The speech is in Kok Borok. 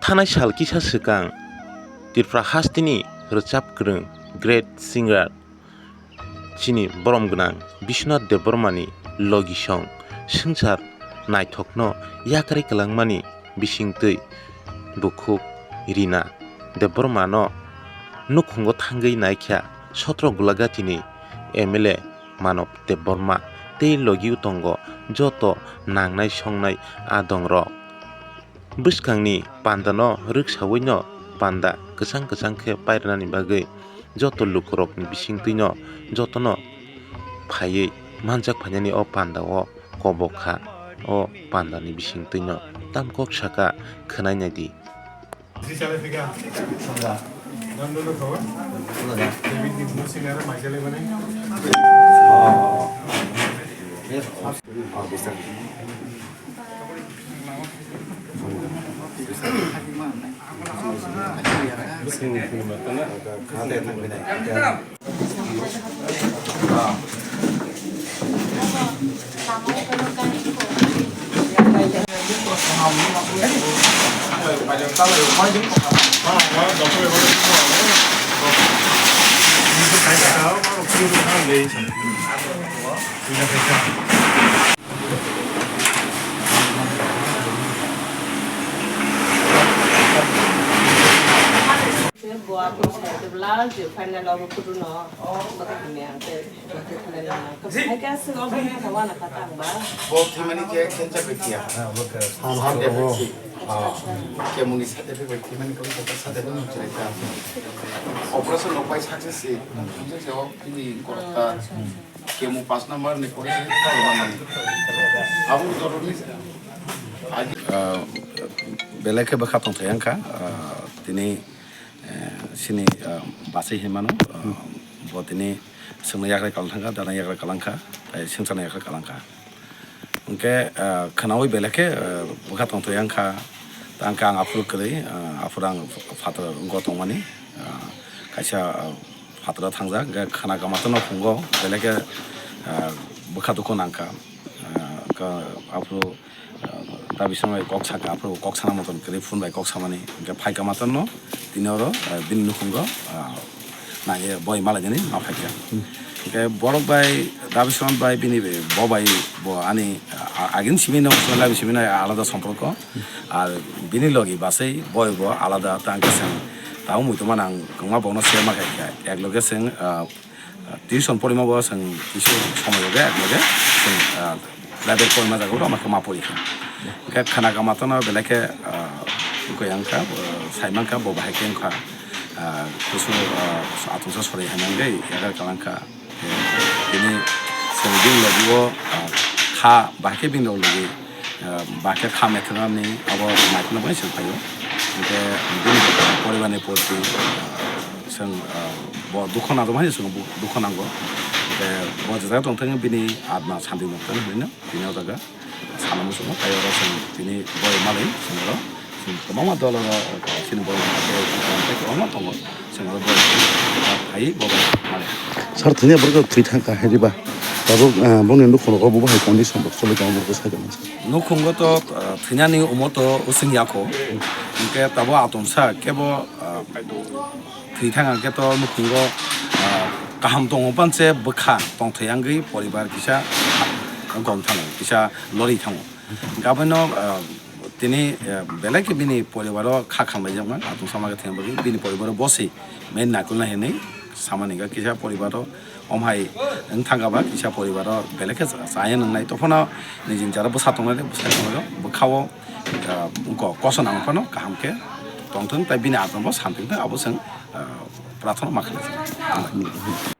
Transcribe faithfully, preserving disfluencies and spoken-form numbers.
Thanai sal kisa swkang Tripura hasteni rwchap kwrwng great singer chini borom gwnang Biswanath Debbarmani logi song swngchar naithokno yakarwi kwlangmani bisingtwi bukhuk Rina Debbarmano nukhungo thangwi naikha sotro Gulagatini M L A Manob Debbarma tei logi tongo joto nangnai songnai adongrok. Bwskangni pandano rwksawino panda kwchang kwchang khe pairwnani bagwi joto lukurokni bisingtwino jotono phaiwi manjak phainani o pandao kobok kha. O pandani bisingtwino tamkok saka khwnai naidi. Bo atung sai tebla je final o kudu no bwkha hamya ang tei. Hai khe aswk o bini kha wana kha tang ba. Bo thwimani je cancer bai phiya. Kemuni side effect bai thwimani kok kok side effect nung chilai kha. Operation rok bai success se. Success se o bini korokta. Kemo paanch number ni pore se talo manani. Abo doroni. Ah, belai khe bwkha tongthai wngkha, ah, tini, eh, sini, ah, bachai hinmano, ah, bo tini swngna yagra kalang thangkha, dana yagra kalang kha, tei swngcharna yagra kalang kha. Hwnkhe, ah, khwnaui belai khe, ah, bwkha tongthai wngkha, tei hwnkhe ang aphuru kwrwi, ah, aphuru ang phataro wngwi tongmani, ah, kaisa, ah, phataro thangjak, hwnkhe khwna kama tei nukhungo belai khe, ah, bwkha dukhu nangkha. Ah, ka-, aphuru, ah, ta bising bai kok saka, aphuru kok sana moton kwrwi phone bai kok samani, hwnkhe phaika ma tonno, tini oro, ah, bini nukhungo, ah, naiye boi malainani ma phaikha. Hmm. Hwnkhe borok bai, Dabi Sromnath bai, bini bo bai, bo ani, ah, agini simi no, Dabi simi no alada somporko. Hmm. Ar bini logi bachai boi bo alada, ta hwnkhe chwng tabuk muitu mano ang kwbangma borokno share ma khaikha. Ek loge chwng, ah, Tuition porima bo chwng kisa somoi rwgwi, rwgwi chwng, ah, private porima jaga o ma khe ma pori kha. Hwnkhe khwna kama tono belai khe, ah, kwya wngkha, ah, sai mankha bo bahai khe wngkha, ah, kusu, ah, atungsa sorai hai mangwi yagra kalang kha. Tini chwng bini logi o, ah, kha bahai khe bini logi. Ah, ba khe kha methwnani abo naithokno bai chwng phaio. Hwnkhe bini poribarni proti, ah, chwng, ah, bo dukho nangjakmani chwng bu-, dukho nango. Hwnkhe bo jesa tongthokno bini atma santi nangthokno hinwi tini o jaga sana muchungo. Tei oro chwng tini boi malai chwng oro chwng kwbangma dol oro chini borok kwbangma tongo. Sir, thwina borok thwi thang kha, hai diba? Tabuk, ah, bongni nukhung rok bo bahai condition rok choli tongo, borok sai tongmani. Nukhungo to, ah, thwinani omo to using yako. Hwnkhe tabuk atomsa kebo, ah, thwi thang khe to nukhungo, ah, kaham tongo panse bwkha tongthai wngwi poribar kisa gom thango, kisa lori thango. Hwnkhe abono, ah, tini, ah, belai khe bini poribaro kha khamlaijakma, atomsa ma khe thwina bagwi bini poribaro boswi. Main nakulna hinwi samani kha kisa poribaro omhai wng thangkha ba kisa poribaro belai khe chaya nwngnai. Tophono nijini jara bwsa tongnai, bwsa tongnai bwkhao, ah, ko-, koso nang phano kaham khe tongthwng tei bini atma bo santi wngthwng abo chwng, ah, prathana ma khlai.